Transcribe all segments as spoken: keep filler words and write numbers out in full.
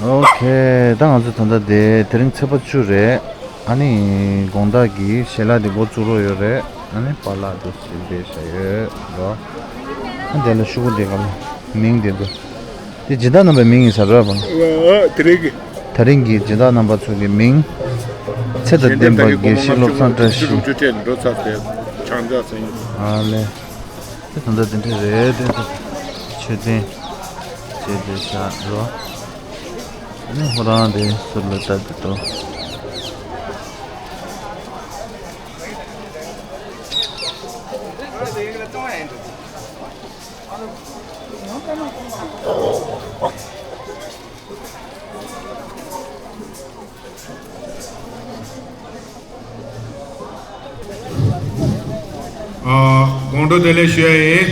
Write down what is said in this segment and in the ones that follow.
ཨོ་ཁེ། ད་ང་ཚོ་ད་ལྟ་དེ་དེ་རིང་ཚེས་པ་བཅུ་རེད། ཨ་ནི་དགོང་དག་གི་ཞལ་ལག་དེ་འགོ་བཙུགས་རོགས་ཡོད་རེད། ཨ་ནི་པཱ་ལགས་དེ་ཞིག་བསྡད་བཞག་ཡོད་རོ། ཨ་དེ་ལ་ཤོག་གུ་དེ་ག་ལ་མིང་དེ་ཚོ། དེ་སྦྱིན་བདག་རྣམ་པའི་མིང་ཡིན་ས་རེད་པ། ཨ་དེ་རིང་གི། དེ་རིང་གི་སྦྱིན་བདག་རྣམ་པ་ཚོ་གི་མིང་། ཚེ་དང་ལྡན་པ་དགེ་བཤེས་བློ་བཟང་བཀྲ་ཤིས། ཨ་ལེ། དེ་ད་ལྟ་དེ་འདྲ་རེད་དེ། མཆོད་རྟེན་བྱས་ཏེ་བཞག་རོ། ཨ་ནི་ཧོ་རང་དེ་ཟུར་ལ་ལྟ་དེ་ཏོ། ཨ། དགོང་དྲོ་བདེ་ལེགས་ཞུ་ཡ་ཡིན།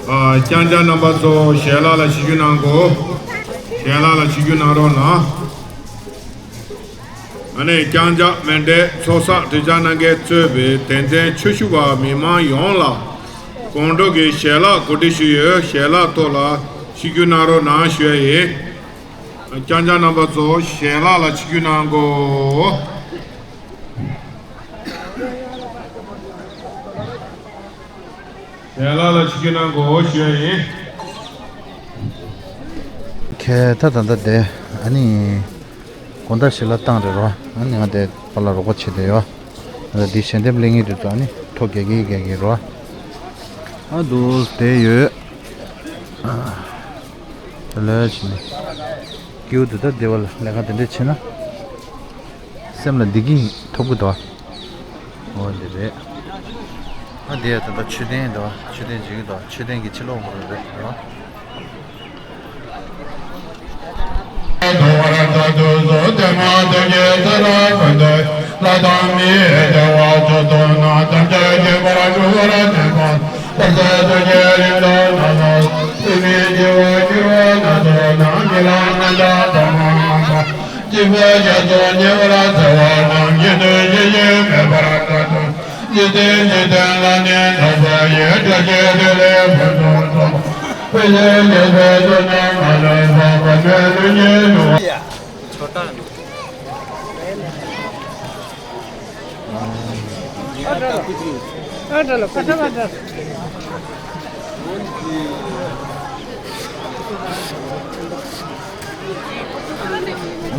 ཨ། རྐྱང་རྐྱང་རྣམ་པ་ཚོ་ཞལ་ལག་ལ་ཆིབས་བསྒྱུར་གནང་དགོས། ཞལ་ལག་ལ་ཆིབས་བསྒྱུར་གནང་རོགས་གནང་། ཨ་ནི་རྐྱང་རྐྱང་མཎྜལ་ཚོགས་བསགས་གྲུབ་ཆ་གནང་མཁན་གཙོས་པའི་དད་ལྡན་ཆོས་ཞུ་བ་མི་མང་ཡོངས་ལ་དགོང་དྲོ་གི་ཞལ་ལག་གོ་སྒྲིག་ཞུས་ཡོད། ཞལ་ལག་ཐོག་ལ་ཆིབས་བསྒྱུར་གནང་རོགས་གནང་ཞུ་ཡ་ཡིན། རྐྱང་རྐྱང་རྣམ་པ་ཚོ་ཞལ་ལག་ལ་ཆིབས་བསྒྱུར་གནང་དགོས། ཞལ་ལག་ལ་ཆིབས་བསྒྱུར་གནང་དགོས་ཞུ་ཡ་ཡིན། ཁེ། ད་ད་ལྟ་དེ་ཨ་ནི་དགོང་དག་ཞལ་ལག་བཏང་རེད་རོ། ཨ་ནི་ང་དེ་པཱ་ལགས་རོགས་པ་བྱེད་དེ་ཡོད། ཨ་ད་འདི་ཞལ་འདེབས་ལེན་མཁན་དེ་ཚོ་ཨ་ནི་ཐོ་རྒྱག་གི་རྒྱག་གི་རོ། ཨ་འདུག་དེ་ཡོད། ཨ་ལས་བྱས་ནས་སྐྱིད་པོ་འདུག་ད་བདེ་བ་ལ་ལས་ཀ་དེ་འདྲས་བྱས་ན། སེམས་ལ་བདེ་སྐྱིད་ཐོབ་ཀྱི་འདུག་འོ་འདི་རེད། ཨ་འདི་ཡ་ད་ལྟ་མཆོད་རྟེན་འདུག་མཆོད་རྟེན་བྱེད་ཀྱི་འདུག་མཆོད་རྟེན་གྱི་ཕྱི་ལོགས་ངོ་རེད་རེད་རོ།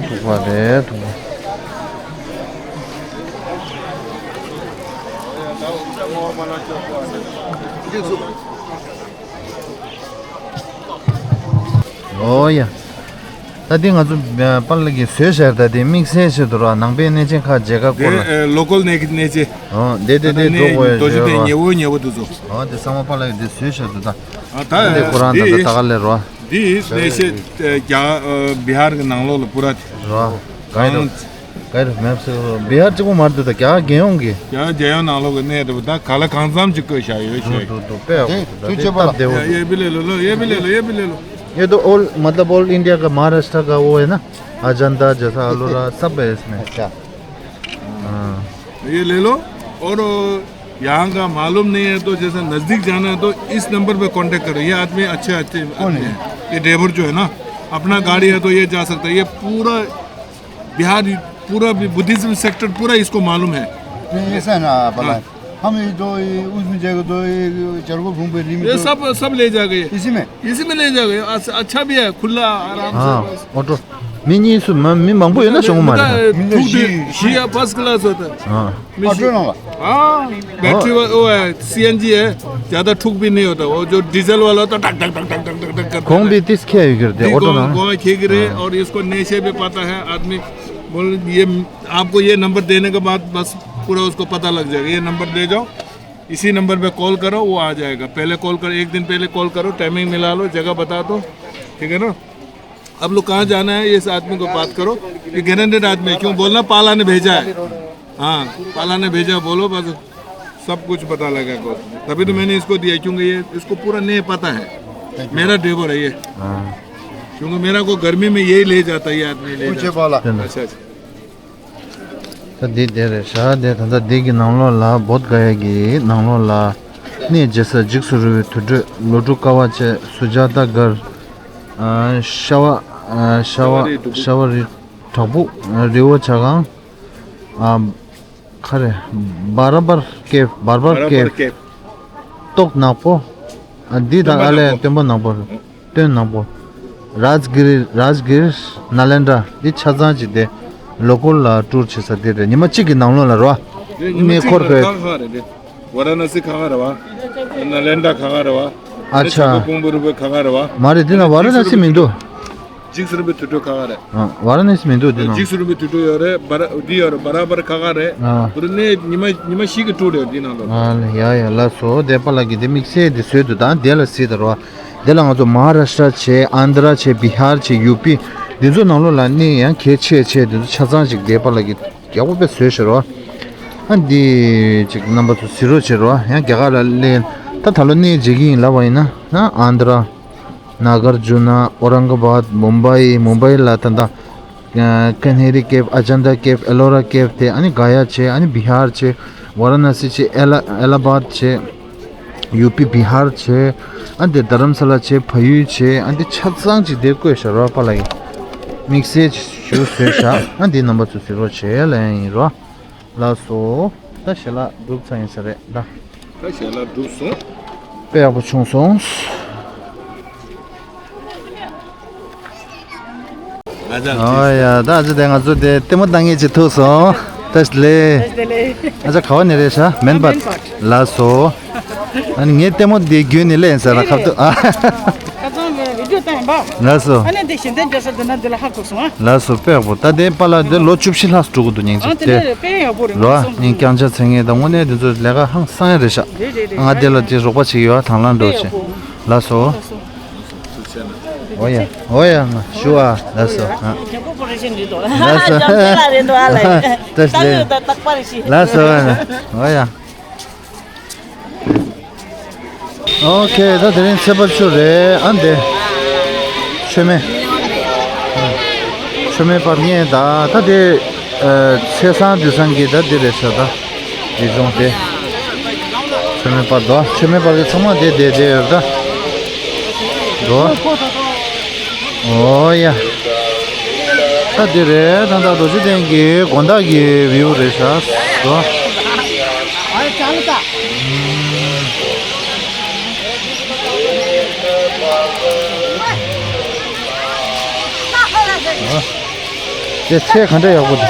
ཐུག་པ་རེད་ཐུག་པ། འོ་ཡ། ད་འདི་ང་ཚོ་པཱ་ལགས་ཀྱིས་བཟོས་བཞག་ད་འདི་དམིགས་བསལ་ཆེད་དུ་ར་ནང་པའི་གནས་ཆེན་ཁག་མཇལ་ཁ་སྐོར་ལ། ཨ་ལོ་ཀལ་གནས་གནས་ཆེན། ཨོ་འདི་འདི་འདི་འགྲོ་དགོས་ཡ་རྡོ་རྗེ་གདན་ཉེ་བོ་ཉེ་བོ་དུ་ཚོ། ཨོ་འདི་ཚང་མ་པཱ་ལགས་ཀྱིས་འདི་བཟོས་བཞག་འདུག་ད། ཨ་ད་འདི་ཁོ་རང་ད་ད་ད་ག་ལས་རོ། འདི་གནས་ཆེན་རྒྱ་བི་ཧར་གྱི་ནང་ལོགས་ལ་པུ་ར་དེ། རོ། ག་ཡི་རོ། ག་ཡི་རོ་མེབ་སི་བི་ཧར་གཅིག་པོ་མ་རེད་ད་རྒྱ་རྒྱལ་ཡོངས་ཀྱི། རྒྱ་རྒྱལ་ཡོངས་ནང་ལོགས་ཀྱི་གནས་རེད་པ་ད་ག་ལ་གང་འཚམ་ཅིག་བཀོད་བཞག་ཡོད་ཤོད། འདུག་འདུག་དཔེ་ཡག་པོ་འདུག་ད་དེ་སྟབས་བདེ་བོ་འདུག་ཡེ་བི་ལེ་ལོ་ལོ་ཡེ་བི་ལེ་ལོ་ཡེ་བི་ལེ་ལོ། ये तो ऑल मतलब ऑल इंडिया का महाराष्ट्र का वो है ना, अजंता जैसा अलोरा सब है इसमें। अच्छा। हाँ। ये ले लो। और यहाँ का मालूम नहीं है तो जैसे नज़दीक जाना है तो इस नंबर पे कांटेक्ट करो। ये आदमी अच्छे अच्छे आदमी है। ये ड्राइवर जो है ना, अपना गाड़ी है तो ये जा सकता है। ये पूरा बिहार, पूरा भी बुद्धिज्म सेक्टर पूरा इसको मालूम है। नहीं, ऐसा है ना, भला। हाँ। हम ये दो, ये उसमें जाएगा, दो, ये चार को घूम पे लिमिट ये दो। सब, सब ले जाएगा ये। इसी में? इसी में ले जाएगा ये। अच्छा, अच्छा भी है, खुला, आराम से हाँ, बस। ऑटो। མི་གཉིས་སུ་མ་མི་མང་པོ་ཡོད་ན་བྱུང་མ་རེད། མི་ཐུག་དུས་ཤི་ཡ་ཕར་སི་ཀི་ལ་སི་ཡོད་ད། हाँ। ऑटो ना। हाँ, बैटरी वो, वो है, सीएनजी है, ज़्यादा ठुक भी नहीं होता। वो जो डीजल वाला होता, टक, टक, टक करता। कौन भी तीस के है, गिरते, ऑटो ना। कौन, कौन खेल रहे, हाँ। और इसको नशे भी पता है आदमी। बोल, ये, आपको ये नंबर देने के बाद बस पूरा उसको पता लग जाएगा। ये नंबर ले जाओ, इसी नंबर पे कॉल करो, वो आ जाएगा। पहले कॉल करो, एक दिन पहले कॉल करो, टाइमिंग मिला लो, जगह बता दो, ठीक है ना? अब लोग कहाँ जाना है, इस आदमी को बात करो। ये गारंटेड आदमी है, क्यों बोलना, पाला ने भेजा है। हाँ, पाला ने भेजा, बोलो बस, सब कुछ पता लगेगा। तभी तो मैंने इसको दिया, क्योंकि ये, इसको पूरा नहीं पता है। मेरा ड्राइवर है ये। हाँ। क्योंकि मेरा को गर्मी में यही ले जाता है, ये आदमी ले जाता है। अच्छा, अच्छा। ད་འདི་དེ་རེད་ཤག་དེ་ད་ལྟ་འདི་གི་ནང་ལོགས་ལ་བོད་ག་ཡ་གི་ནང་ལོགས་ལ་གནས་མཇལ་ས་འཇིགས་སུ་རུང་བའི་དུར་ཁྲོད་ལོ་དྲུག་དཀའ་བ་སྤྱད་སུ་ཇཱ་ཏ་སྒར། ཨ། ཤ་བ། ཨ། ཤ་བ། ཤ་བ་རི་བྲག་ཕུག་རི་བོ་བྱ་སྒང་། ཨ། ག་རེ། བར་བར་ཀེབ། བར་བར་ཀེབ། བར་བར་ཀེབ། སྟོད་ནག་པོ། ཨ། འདི་དང་ཨ་ལས་སྟོན་པ་ནག་པོ། སྟོད་ནག་པོ། རཱཇ་གིར། རཱཇ་གིར། ནཱ་ལེནྡྲ། འདི་ཆ་ཚང་གཅིག་དེ། ལོ་ཀལ་ལ་ཊུར་བྱེད་ས་དེ་རེད། ཉི་མ་གཅིག་གི་ནང་ལོགས་ལ་རོ། གནས་སྐོར་བྱེད། ཁ་ཁ་རེད་དེ། ཝ་ར་ཎ་སི་ཁ་ཁ་རེད་བ། ནཱ་ལེནྡྲ་ཁ་ཁ་རེད་བ། ཨ་ཆ། ཁོང་པོ་རུ་པའི་ཁ་ཁ་རེད་བ། མ་རེད། འདི་ན་ཝ་ར་ཎ་སི་མི་འདུག་འཇིགས་སུ་རུང་བའི་དུར་ཁྲོད་ཁ་ཁ་རེད། ཨ། ཝ་ར་ཎ་སི་མི་འདུག་འདི་ན། འཇིགས་སུ་རུང་བའི་དུར་ཁྲོད་ཡོད་རེད། བར་འདི་ཡོད་རེད། བར་བར་ཁ་ཁ་རེད། ཨ། བར་ནས་ཉི་མ་ཉི་མ་བཞི་གི་ཊུར་རེད་འདི་ནང་ལོགས། ཨ་ལ། ཡ་ཡ། ལགས་སོ། དེ་པཱ་ལགས་ཀྱིས་དེ་དམིགས་བསལ་དེ་བཟོས་འདུག་ད་དེ་ལ་གཟིགས་དང་རོ། དེ་ལ་ང་ཚོ་མ་ཧཱ་རཱ་ཤྲ་བྱས། ཨན་དྷ་ར་བྱས། བི་ཧར་བྱས། ཡུ་པི། འདི་ཚོ་ནང་ལོགས་ལ་གནས་ཡང་གལ་ཆེ་ཆེ་འདི་ཚོ་ཆ་ཚང་ཅིག་དེ་པཱ་ལགས་ཀྱིས་ཡག་པོ་དཔེ་བཟོས་ཤག་རོ། ཨ། འདི་ཅིག་རྣམ་པ་ཚོ་གཟིགས་རོགས་བྱེད་རོ། ཡང་རྒྱ་གར་ལ་སླེབས། ད་ད་ལོ་གནས་མཇལ་གྱི་ཡིན་ལབ་པ་ཡིན་ན། ན་ཨན་དྷ་ར། ནཱ་གར་ཇུ་ན། ཨོ་རང་ག་བཱད། མུམ་བྷའི། མུམ་བྷའི་ལ་ད་ལྟ་ཀ་ནྷེ་རི་ཀེབ། ཨ་ཇན་ཏ་ཀེབ། ཨེ་ལོ་ར་ཀེབ་དེ། ཨ་ནི་ག་ཡ་བྱས། ཨ་ནི་བི་ཧར་བྱས། ཝ་ར་ཎ་སི་བྱས། ཨེ་ལ་ཨེ་ལ་ཧ་བཱད་བྱས། ཡུ་པི་བི་ཧར་བྱས། ཨ་འདི་རྡ་རམ་ས་ལ་བྱས། ཕ་ཡུལ་བྱས། ཨ་འདི་ཆ་ཚང་ཅིག་དེ་བཀོད་བཞག་རོ། པཱ་ལགས་ཀྱིས་དམིགས་བསལ་ཞུ་བཟོས་བཞག་ཨ་འདི་རྣམ་པ་ཚོ་གཟིགས་རོགས་བྱེད་ལབ་ཡ་ཡིན་རོ། ལགས་སོ། ད་ཞལ་ལག་གྲུབ་ཚར་ཡིན་ས་རེད་ད། ད་ཞལ་ལག་གྲུབ་སོང་། དཔེ་ཡག་པོ་བྱུང་སོང་། ཨོ་ཡ། ད་ཨ་ཅག་དེ་ང་ཚོ་དེ་ལྟད་མོ་ལྟ་མཁན་ཅིག་ཐུག་སོང་། བཀྲ་ཤིས་བདེ་ལེགས། བཀྲ་ཤིས་བདེ་ལེགས། ཨ་ཅག་ག་བ་ནས་རེད་ཤག་མན་བྷད། མན་བྷད། ལགས་སོ། ཨ་ནི་ངས་ལྟད་མོ་འདི་བརྒྱུད་ནས་སླེབས་ཡིན་ས་ར། ཁ་ཐུག་ཨ། ཁ་སང་ངས་བི་ཌིའོ་བཏང་ཡིན་པ། ལགས་སོ། ཨ་ནི་འདི་ཞལ་འདོན་རྒྱག་ས་འདི་ན་འདི་ལ་ཧ་གོ་སོང་ཨ། ལགས་སོ། དཔེ་ཡག་པོ། ད་དེ་པཱ་ལགས་འདི་ལོ་བཅུ་བཞི་ལྷག་འགྲོ་གི་འདུག་སྙིང་རྗེ། ཨ་དེ་དེ་ནས་དཔེ་ཡག་པོ་རེད། ལོ་ཨ་ནི་རྐྱང་ཆ་ཚད་ངེས་དང་དངོས་གནས་འདི་ཚོ་ལས་ཀ་ཧང་སང་ཡ་རེད་ཤག་རེད་རེད་རེད། ང་དེ་ལ་དེ་རོགས་པ་བྱེད་ཀྱི་ཡོད། དང་བླངས་འགྲོ་བྱེད། ལགས་སོ། ཨོ་ཡ། ཨོ་ཡ། ང་ཞུ་བ། ལགས་སོ། ཨ། རྒྱལ་པོ་པོ་རེ་ཞིག་རེད་འདུག་ལགས་སོ། ལགས་སོ། ཨོ་ཡ། ལགས་སོ། ཨོ་ཡ། ཨོ་ཁེ། ད་དེ་རིང་ཚེས་པ་བཅུ་རེད། ཨ་འདི་མཆོད་མེ། མཆོད་མེ་ཕབ་མཁན་ད་ད་དེ། ཨ། ཚེས་བཟང་དུས་བཟང་གི་ད་འདི་རེད་ཤག་ད་འདི་སྦྱོང་དེ། མཆོད་མེ་ཕབ་དོ། མཆོད་མེ་ཕབ་ཀྱི་ཚང་མ་དེ་དེ་དེ་ཡོད་ད། འགྲོ། ཨོ་ཡ། ད་འདི་རེད། ད་ད་རྡོ་རྗེ་གདན་གྱི་དགོང་དག་གི་བིའུ་རེད་ཤག་འགྲོ། ཨོ། དེ་ཚལ་ག་འདྲ་ཡག་པོ་འདུག་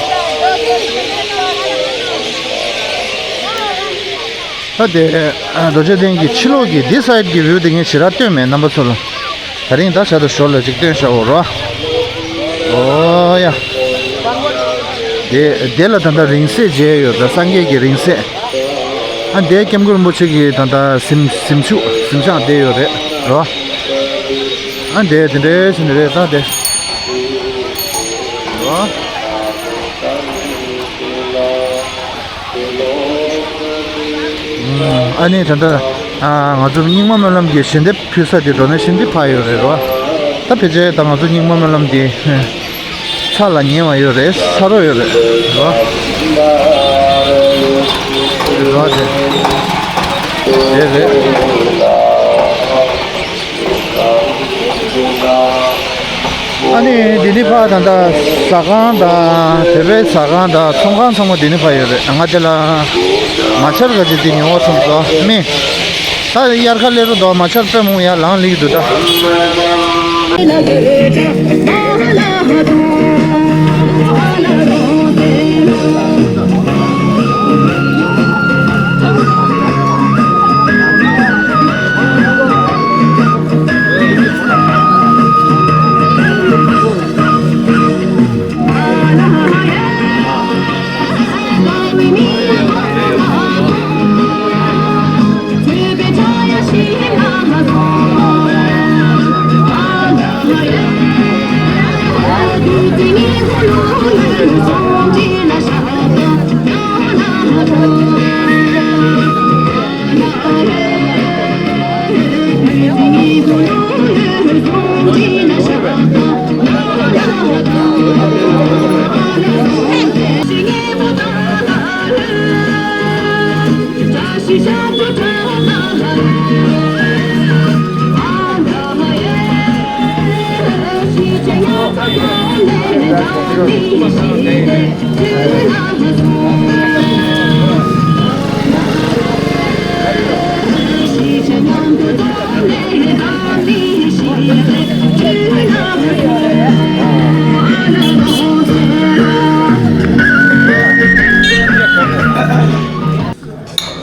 ད་དེ། ཨ། རྡོ་རྗེ་གདན་གྱི་ཕྱི་ལོགས་ཀྱི་འདི་སའིཌ་ཀྱི་བིའུ་དེ་ངས་ཞེ་དྲག་སྟོན་མེད་རྣམ་པ་ཚོ་ལ། དེ་རིང་ད་ཞག་ཏུ་ཞོར་ལ་ཅིག་སྟོན་བྱའོ་རོ། ཨོ་ཡ། དེ་དེ་ལ་ད་ལྟ་རིང་བསྲེལ་མཇལ་ཡོད་ད། སངས་རྒྱས་ཀྱི་རིང་བསྲེལ། ཨ་འདིར་སྐྱབས་མགོན་རིན་པོ་ཆེ་གི་ད་ལྟ་གཟིམ་གཟིམ་ཆུ་གཟིམ་ཤག་བསྡད་ཡོད་རེད་རོ། ཨ་འདིར་དེ་འདྲའི་བྱས་ནས་རེད་ད་དེ། རོ། ཨ་ནི་ད་ལྟ། ཨ། ང་ཚོ་རྙིང་མ་སྨོན་ལམ་གྱི་ཞལ་འདེབས་ཕུལ་ས་དེ་འགྲོ་ནས་ཞལ་འདེབས་ཕར་ཡོད་རེད་རོ། ད་ཕལ་ཆེར་ད་ང་ཚོ་རྙིང་མ་སྨོན་ལམ་དེ་ཚར་ལ་ཉེ་བ་ཡོད་རེད། ཚར་རོ་ཡོད་རེད་རོ། རོ་དེ་དེ་རེད། ཨ་ནི་འདི་ནི་ཕར་ད་ལྟ་ཟ་ཁང་དང་བོད་པའི་ཟ་ཁང་དང་ཚོང་ཁང་ཚང་མ་འདི་ནི་ཕར་ཡོད་རེད། ང་དེ་ལ་མ་ཆར་ག་ཅིག་འདི་ཉོ་བ་སོང་ཙང་མི་ད་དབྱར་ཁ་སླེབས་རོ་འདུག་མ་ཆར་དཔེ་མང་ཡར་ལངས་ལེགས་འདུག་ད།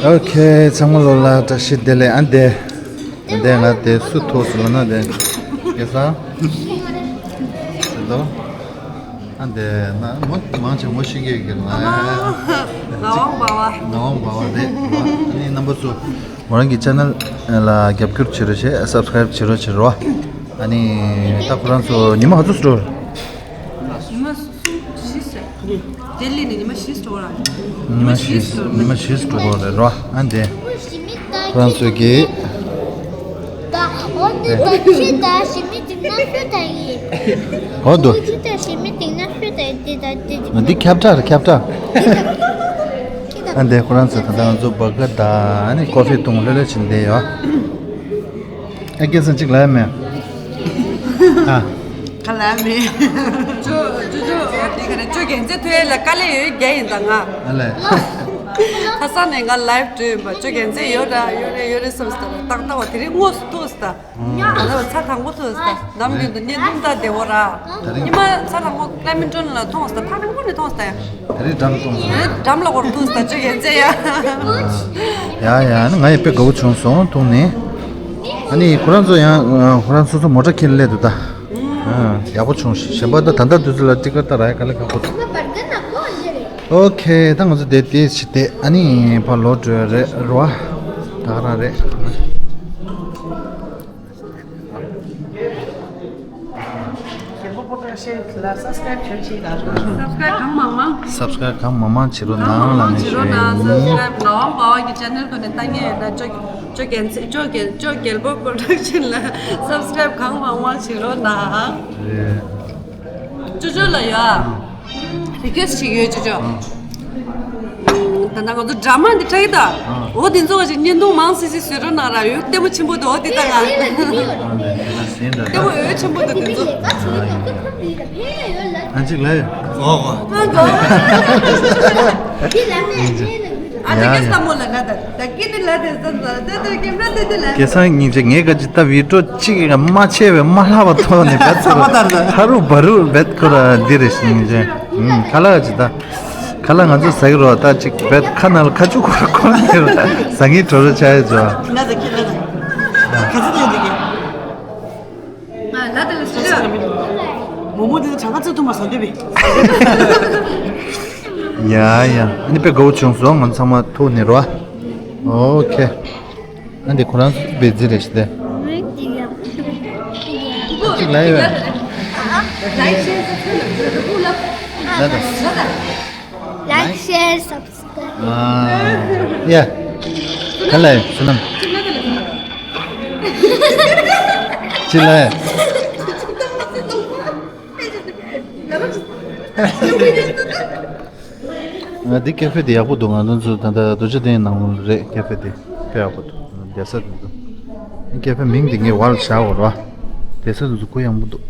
ཨོ་ཁེ། ཚང་མ་ལོ་ལ་བཀྲ་ཤིས་བདེ་ལེགས། ཨ་འདེ། ཨ་འདེ་ང་དེ་སུ་ཐོག་སུ་ལ་ན་དེ། སྐལ་བཟང་། ཟེར་དོ། ཨ་འདེ་ན་མོ་མང་ཆེ་ངོ་ཤེས་ཀྱི་ཡོད་ཀྱི་ན། ངག་དབང་འབའ་བ། ངག་དབང་འབའ་བ་རེད། ཨ་ནི་རྣམ་པ་ཚོ། མོ་རང་གི་ཆེ་ནལ་ལ་རྒྱབ་སྐྱོར་བྱེད་རོགས་བྱེད། སབ་སི་ཀ་རེབ་བྱེད་རོགས་བྱེད་རོགས། ཨ་ནི་ད་ཁོ་རང་ཚོ་ཉི་མ་ག་ཚོད་འགྲོ། ཉི་མ་གསུམ་བཞི་ཟེར། ལྡི་ལི་ནས་ཉི་མ་བཞི་འགྲོ་ར། ཉི་མ་བཞི། ཉི་མ་བཞི་འགྲོ་གི་རེད་རོ། ཨ་འདི་ཁོ་རང་ཚོས་ཀྱིས། འོ་འདུག་འདི་ཁྱབ་བསྒྲགས་རེད། ཁྱབ་བསྒྲགས། ཨ་འདི་ཁོ་རང་ཚོས་ད་ལྟ་ང་ཚོ་བྷར་གར་དང་ཨ་ནི་ཀོ་ཧྥི་བཏུང་ལྷོད་ལྷོད་བྱེད་བསྡད་ཡོད། ཨ་སྐལ་བཟང་གཅིག་ལབ་ཡ་མེད། ཨ། ག་ལ་མེད། ཅོ་ཅོ་ཅོ་དེ་ག་རེ་ཅོ་རྒྱལ་མཚན་ཐོས་ལ་དཀའ་ལས་ཡོད་རྒྱ་ཡིན་ད་ང་། ཨ་ལས། ཁ་སང་ནས་ང་ལའིབ་འགྲོ་ཡིན་པ། ཅོ་རྒྱལ་མཚན་ཡོད་ར་ཡོད་རེད་ཡོད་རེད་བསམ་སྟེ་ཏག་ཏག་བ་དེ་རིང་དངོས་སུ་ཐུག་སྟེ། ང་ལ་ཚ་དང་པོ་ཐུག་སྟེ་ནམ་རྒྱུན་དུ་བརྙན་ཐུང་ལྟ་བདེ་བོ་ར། ད་རིང་ཉི་མ་ཚ་དང་པོ་ཀླད་མེ་ཀྲོན་ལ་མཐོང་སྟེ་ཐག་རིང་པོ་ནས་མཐོང་སྟེ། དེ་རིང་འགྲམ་སོང་སོང་། དེ་རིང་འགྲམ་ལ་སྐོར་ཐུག་ས་ཅིག་ཡན་ཆད་ཡ། ཡ་ཡ་ནི་ང་ཡི་དཔེ་དགའ་བོ་བྱུང་སོང་མཐོང་ནས། ཨ་ནི་ཁོ་རང་ཚོ་ཡང་ཁོ་རང་སོ་སོ་མོ་ཊ་ཁྱེར་སླེབས་འདུག་ད། ཡག་པོ་བྱུང་། གཞན་པ་ད་ད་ལྟ་དུས་ཚོད་ལ་ཊི་ཀེ་ཊི་ད་རག་ཡ་དཀའ་ལས་ཁག་པོ་འདུག་ཨོ་ཁེ། ད་ང་ཚོ་དེ་དེ་བྱས་ཏེ་ཨ་ནི་ཕར་ལོག་འགྲོ་ཡ་རེད་རོ། ད་ག་རང་རེད། རྒྱལ་པོ་པོ་ཏྲ་ཤན་ལ་སབ་སི་ཀ་རེབ་བྱོས་ཤིག་ལ། སབ་སི་ཀ་རེབ་གང་མང་མང་། སབ་སི་ཀ་རེབ་གང་མང་མང་བྱེད་རོགས་གནང་ལ་ནས་ཞུ་ཡིན། སབ་སི་ཀ་རེབ་ངག་དབང་འབའ་བ་གི་ཆེ་ནལ་ཐོག་ནས་ལྟ་མཁན་ཡོད་ན་ཅོ་ཅོ་རྒྱལ་མཚན་ཅོ་རྒྱལ་ཅོ་རྒྱལ་པོ་པོ་ཏྲ་ཤན་ལ་སབ་སི་ཀ་རེབ་གང་མང་མང་བྱེད་རོགས་གནང་། རེད། ཅོ་ཅོ་ལ་ཡོད་ཨ། རི་ཀུ་ཨེ་སི་ཊི་ཞིག་ཡོད་ཅོ་ཅོ། ད་ནང་ང་ཚོ་ཌ་ར་མ་འདི་ཁྲ་གི་ད། འོ་འདི་ཚོ་བ་ཞིག་བརྙན་ཐུང་མང་སི་སི་བཟོས་རོགས་གནང་ར། ཡོད་ལྟད་མོ་ཆེན་པོ་འདུག་འོ་འདི་ལྟ་ང་། ལྟད་མོ་འོད་ཆེན་པོ་འདུག་འདི་ཚོ། ཨ་ཅིག་ལ་ཡོད། ཨ་ཅིག་གི་ས་མོ་ལ་ང་ད་ད་ཀི་ནི་ལ་དེ་ས་ད་ད་ཀི་ནི་ལ་དེ་ས་ད་ད་ད་ཀི་ནི་ལ་དེ་ས། སྐལ་བཟང་སྙིང་རྗེ། ངས་ག་ཅི་ལྟ་བི་ཌི་ཡོ་གཅིག་གི་མ་ཆེ་བའི་མ་ལྷག་པ་ཐོག་ནས་བེད་ཚོར་ཧ་རུ་བ་རུ་བེད་ཁོ་ར་འདི་རེད་སྙིང་རྗེ། ཁ་ལག་ག་ཅི་ད། ཁ་ལག་ང་ཚོ་ཟ་གི་རོ། ད་ཅིག་བེད་ཁ་ནང་ལ་ཁ་ཆུ་ཁོ་ར་ཁོ་ནས་རོ་ཟ་ངེས་གྲོ་རོ་ཆ་ཡོད་ཅོ། ང་ཟ་གི་ལ་ད་ག་ཚོད་ཡོད་འདུག་གི། ང་ལ་ད་ལ་ཟ་གི་མོ་མོ་འདི་ད་གྲངས་ཀ་ཚོད་ཐུབ་མ་ཟ་འདོད་པས། ཡ་ཡ། ཨ་ནི་དཔེ་དགའ་བོ་བྱུང་སོང་། ང་ཚང་མ་ཐུག་ནས་རོ། ཨོ་ཁེ། ཨ་འདི་ཁོ་རང་ཚོ་བེད་རྩི་རེད་ཞིག་སྟེ། གཅིག་ལ་ཡོད། ལ་དང་། Like, share, subscribe. ཨ་ཡ། ག་ལ་ཡོད་བསོད་ནམས། གཅིག་ལ་ཡོད། ང་འདི་ཀེ་ཧྥེ་འདི་ཡག་པོ་འདུག་ང་རང་ཚོ་ད་ལྟ་རྡོ་རྗེ་གདན་ནང་ལོགས་རེད། ཀེ་ཧྥེ་འདི་དཔེ་ཡག་པོ་འདུག་བསྡད་ས་འདི་འདུག་ཀེ་ཧྥེ་མིང་འདི་ངས་བར་བཞག་འོ་ར། བསྡད་ས་འདི་ཚོ་གུ་ཡངས་པོ་འདུག